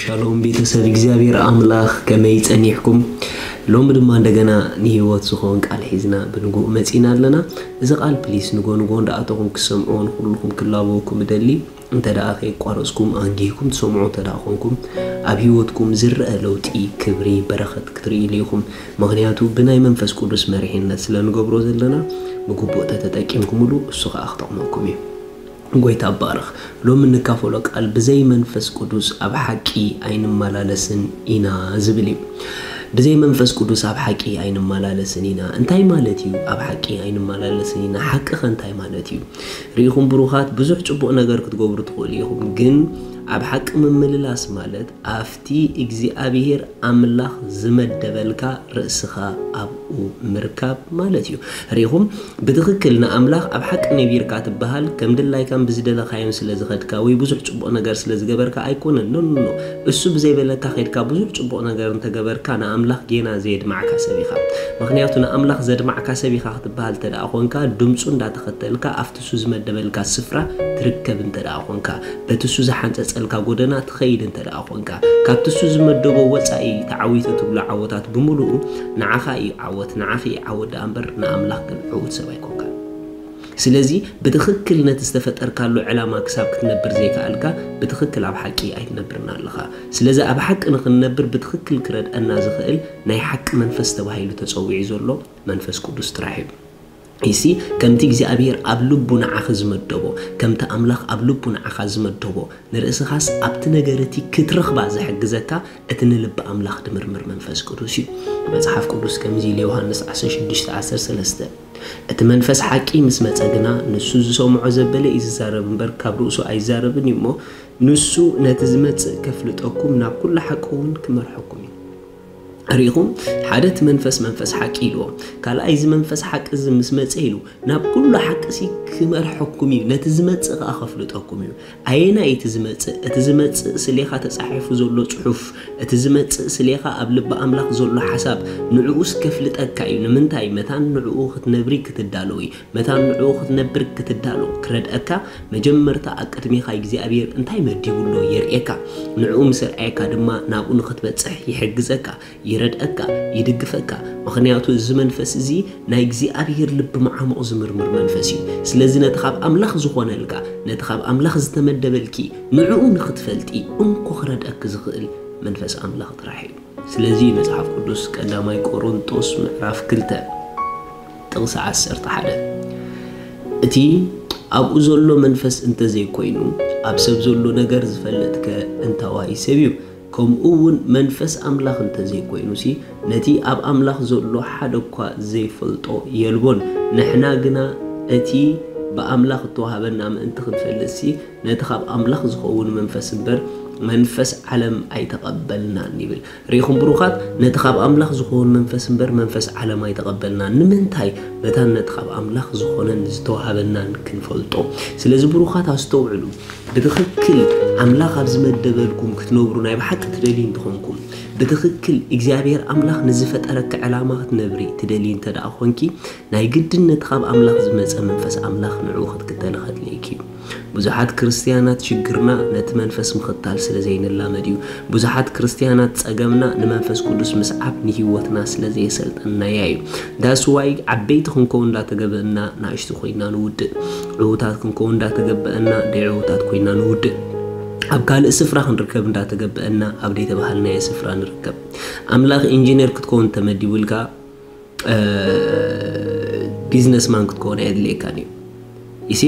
ሻሎም ቤተሰብ እግዚኣብሔር ኣምላኽ፣ ከመይ ጸኒሕኩም? ሎሚ ድማ እንደገና ንህይወት ዝኾን ቃል ሒዝና ብንጉእ መጺና ኣለና። እዚ ቃል ፕሊስ ንጎ ንጎ እንዳኣተኹም ክሰምዕዎ ንኩልኹም ክላበወኩም እደሊ። እንተ ደኣ ከየቋረጽኩም ኣንጊህኩም ትሰምዑ እንተ ደኣ ኾንኩም፣ ኣብ ህይወትኩም ዝረአ ለውጢ፣ ክብሪ፣ በረኸት ክትርእይሉ ኢኹም። ምኽንያቱ ብናይ መንፈስ ቅዱስ መሪሕነት ስለ ንገብሮ ዘለና፣ ብግቡእ ተተጠቂምኩምሉ እሱ ኸኣ ክጠቕመኩም እዩ። ጎይታ ባርኽ። ሎሚ እንካፈሎ ቃል ብዘይ መንፈስ ቅዱስ ኣብ ሓቂ ኣይንመላለስን ኢና ዝብል እዩ። ብዘይ መንፈስ ቅዱስ ኣብ ሓቂ ኣይንመላለስን ኢና። እንታይ ማለት እዩ ኣብ ሓቂ ኣይንመላለስን ኢና? ሓቂ ኸ እንታይ ማለት እዩ? ርኢኹም ብሩኻት፣ ብዙሕ ጽቡቕ ነገር ክትገብሩ ትኽእሉ ኢኹም፣ ግን ኣብ ሓቂ ምምልላስ ማለት ኣብቲ እግዚኣብሔር ኣምላኽ ዝመደበልካ ርእስኻ ኣብኡ ምርካብ ማለት እዩ። ርኢኹም፣ ብትኽክል ንኣምላኽ ኣብ ሓቂ ነቢርካ ትበሃል፣ ከም ድላይካን ብዝደለኻዮን ስለ ዝኸድካ ወይ ብዙሕ ጽቡቕ ነገር ስለ ዝገበርካ ኣይኮነን። ኖ፣ ኖ፣ ኖ። እሱ ብዘይበለካ ኸድካ ብዙሕ ጽቡቕ ነገር እንተገበርካ ንኣምላኽ ጌና ዘየድማዕካ ሰብ ኢኻ። ምኽንያቱ ንኣምላኽ ዘድማዕካ ሰብ ኢኻ ክትበሃል እንተ ደኣ ኾንካ፣ ድምፁ እንዳተኸተልካ ኣብቲ እሱ ዝመደበልካ ስፍራ ትርከብ እንተ ደኣ ኾንካ፣ በቲ እሱ ዝሓንጸጸልካ ጎደና ትኸይድ እንተ ደኣ ኾንካ፣ ካብቲ እሱ ዝመደቦ ወጻኢ ተዓዊተ ትብሎ ዓወታት ብምሉኡ ንዓኻ እዩ ዓወት፣ ንዓኺ እዩ ዓወት ደኣ እምበር ንኣምላኽ ግን ዕዉት ሰብ ኣይኮንካን። ስለዚ ብትኽክል ነቲ ዝተፈጠርካሉ ዕላማ ክሳብ ክትነብር ዘይከኣልካ ብትኽክል ኣብ ሓቂ ኣይትነብርን ኣለኻ። ስለዚ ኣብ ሓቂ ንኽንነብር ብትኽክል ክረድአና ዝኽእል ናይ ሓቂ መንፈስ ተባሂሉ ተጸዊዑ ዘሎ መንፈስ ቅዱስ ጥራሕ እዩ። ኢሲ ከምቲ እግዚኣብሔር ኣብ ልቡ ንዓኺ ዝመደቦ፣ ከምቲ ኣምላኽ ኣብ ልቡ ንዓኻ ዝመደቦ፣ ንርእስኻስ ኣብቲ ነገር እቲ ክትረኽባ ዝሕግዘካ እቲ ንልቢ ኣምላኽ ድምርምር መንፈስ ቅዱስ እዩ። መጽሓፍ ቅዱስ ከምዚ ኢሉ ዮሃንስ ዓሰርተ ሽዱሽተ ዓሰርተ ሰለስተ፣ እቲ መንፈስ ሓቂ ምስ መጸ ግና ንሱ ዝሰምዖ ዘበለ እዩ ዝዛረብ እምበር ካብ ርእሱ ኣይዛረብን እዩ እሞ፣ ንሱ ነቲ ዝመጽእ ከፍልጠኩም ናብ ኩሉ ሓቂ እውን ክመርሐኩም እዩ። ርኢኹም፣ ሓደ እቲ መንፈስ መንፈስ ሓቂ ኢልዎ፣ ካልኣይ እዚ መንፈስ ሓቂ እዚ ምስ መጸ ኢሉ ናብ ኩሉ ሓቂ ሲ ክመርሐኩም እዩ፣ ነቲ ዝመጽእ ከኣ ከፍልጠኩም እዩ። ኣየናይ እቲ ዝመጽእ? እቲ ዝመጽእ ስሌኻ ተጻሒፉ ዘሎ ጽሑፍ፣ እቲ ዝመጽእ ስሌኻ ኣብ ልቢ ኣምላኽ ዘሎ ሓሳብ፣ ንዕኡስ ከፍልጠካ እዩ። ንምንታይ? መታን ንዕኡ ክትነብሪ ክትዳለዊ፣ መታን ንዕኡ ክትነብር ክትዳሎ ክረድአካ፣ መጀመርታ ኣብ ቅድሜኻ እግዚኣብሔር እንታይ መዲቡ ኣሎ የርእየካ። ንዕኡ ምስ ኣርኣየካ ድማ ናብኡ ንኽትበጽሕ ይሕግዘካ፣ ይረድአካ፣ ይድግፈካ። ምኽንያቱ እዚ መንፈስ እዚ ናይ እግዚኣብሔር ልቢ መዓሙቕ ዝምርምር መንፈስ እዩ። ስለዚ ነቲ ካብ ኣምላኽ ዝኾነልካ፣ ነቲ ካብ ኣምላኽ ዝተመደበልኪ፣ ንዕኡ ንኽትፈልጢ እንኮ ክረድአኪ ዝኽእል መንፈስ ኣምላኽ ጥራሕ እዩ። ስለዚ መጽሓፍ ቅዱስ ቀዳማይ ቆሮንጦስ ምዕራፍ ክልተ ጥቕሲ ዓሰርተ ሓደ፣ እቲ ኣብኡ ዘሎ መንፈስ እንተዘይኮይኑ፣ ኣብ ሰብ ዘሎ ነገር ዝፈልጥከ እንታዋይ ሰብ እዩ? ከምኡ እውን መንፈስ ኣምላኽ እንተዘይኮይኑሲ፣ ነቲ ኣብ ኣምላኽ ዘሎ ሓደ እኳ ዘይፈልጦ የልቦን። ንሕና ግና እቲ ብኣምላኽ እተዋህበና ምእንቲ ክንፈልጥሲ፣ ነቲ ካብ ኣምላኽ ዝኸውን መንፈስ እምበር መንፈስ ዓለም ኣይተቐበልናን ይብል። ርኢኹም ብሩኻት፣ ነቲ ካብ ኣምላኽ ዝኸውን መንፈስ እምበር መንፈስ ዓለም ኣይተቐበልናን። ንምንታይ? መታን ነቲ ካብ ኣምላኽ ዝኾነን ዝተዋህበናን ክንፈልጦ። ስለዚ ብሩኻት ኣስተውዕሉ። ብትኽክል ኣምላኽ ኣብ ዝመደበልኩም ክትነብሩ ናይ ብሓቂ ትደልዩ እንተኾንኩም፣ ብትኽክል እግዚኣብሔር ኣምላኽ ንዝፈጠረኪ ዕላማ ክትነብሪ ትደልዩ እንተ ደኣ ኾንኪ፣ ናይ ግድን ነቲ ካብ ኣምላኽ ዝመጸ መንፈስ ኣምላኽ ንዕኡ ክትክተሊ ከድልየኪ እዩ። ብዙሓት ክርስትያናት ሽግርና ነቲ መንፈስ ምኽታል ስለ ዘይንላመድ እዩ። ብዙሓት ክርስትያናት ጸገምና ንመንፈስ ቅዱስ ምስዓብ ንህይወትና ስለ ዘየሰልጠንናያ እዩ። That's why ዓበይቲ ክንከውን እንዳተገበእና ንኣሽቱ ኮይና ንውድእ። ዕዉታት ክንከውን እንዳተገበአና ደይ ዕዉታት ኮይና ንውድእ። ኣብ ካልእ ስፍራ ክንርከብ እንዳተገበአና ኣብ ደይተባሃልናዮ ስፍራ ንርከብ። ኣምላኽ ኢንጂነር ክትከውን ተመዲቡልካ፣ እ፣ ቢዝነስማን ክትከውን ኣየድልየካን እዩ። ኢሲ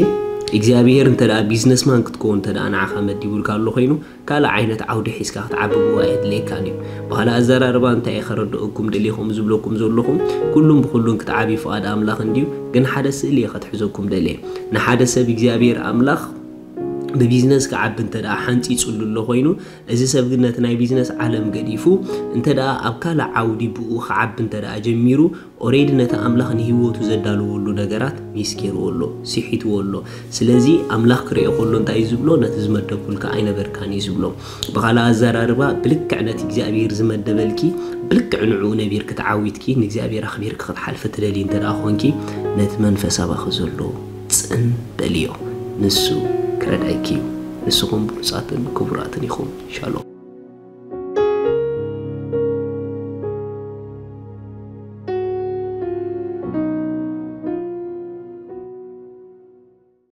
እግዚኣብሔር እንተ ደኣ ቢዝነስማን ክትከውን እንተ ደኣ ንዓኻ መዲቡልካ ኣሎ ኮይኑ፣ ካልእ ዓይነት ዓውዲ ሒዝካ ክትዓብብዎ ኣየድልየካን እዩ። ብኻልእ ኣዘራርባ እንታይ እየ ከረድአኩም ደልየ ከምኡ ዝብለኩም ዘለኹም፣ ኩሉን ብኹሉን ክትዓብዩ ፍቓድ ኣምላኽ እንድዩ፣ ግን ሓደ ስእሊ እየ ከትሕዘኩም ደልየ። ንሓደ ሰብ እግዚኣብሔር ኣምላኽ ብቢዝነስ ክዓቢ እንተ ደኣ ሓንጺጹሉ ኣሎ ኮይኑ፣ እዚ ሰብ ግን ነቲ ናይ ቢዝነስ ዓለም ገዲፉ እንተ ደኣ ኣብ ካልእ ዓውዲ ብኡ ክዓቢ እንተ ደኣ ጀሚሩ፣ ኦሬዲ ነቲ ኣምላኽ ንህይወቱ ዘዳለወሉ ነገራት ሚስ ገይርዎ ኣሎ፣ ስሒትዎ ኣሎ። ስለዚ ኣምላኽ ክርእዮ ከሎ እንታይ እዩ ዝብሎ? ነቲ ዝመደብኩልካ ኣይነበርካን እዩ ዝብሎ። ብኻልእ ኣዘራርባ፣ ብልክዕ ነቲ እግዚኣብሔር ዝመደበልኪ፣ ብልክዕ ንዕኡ ነቢርኪ ተዓዊትኪ፣ ንእግዚኣብሔር ኣኽቢርኪ ክትሓልፊ ትደልዪ እንተ ደኣ ኾንኪ፣ ነቲ መንፈስ ኣባኺ ዘሎ ጽን በልዮ። ንሱ ክረድኣኪ እዩ። ንስኹም ብሉጻትን ክቡራትን ኢኹም። ሻሎም።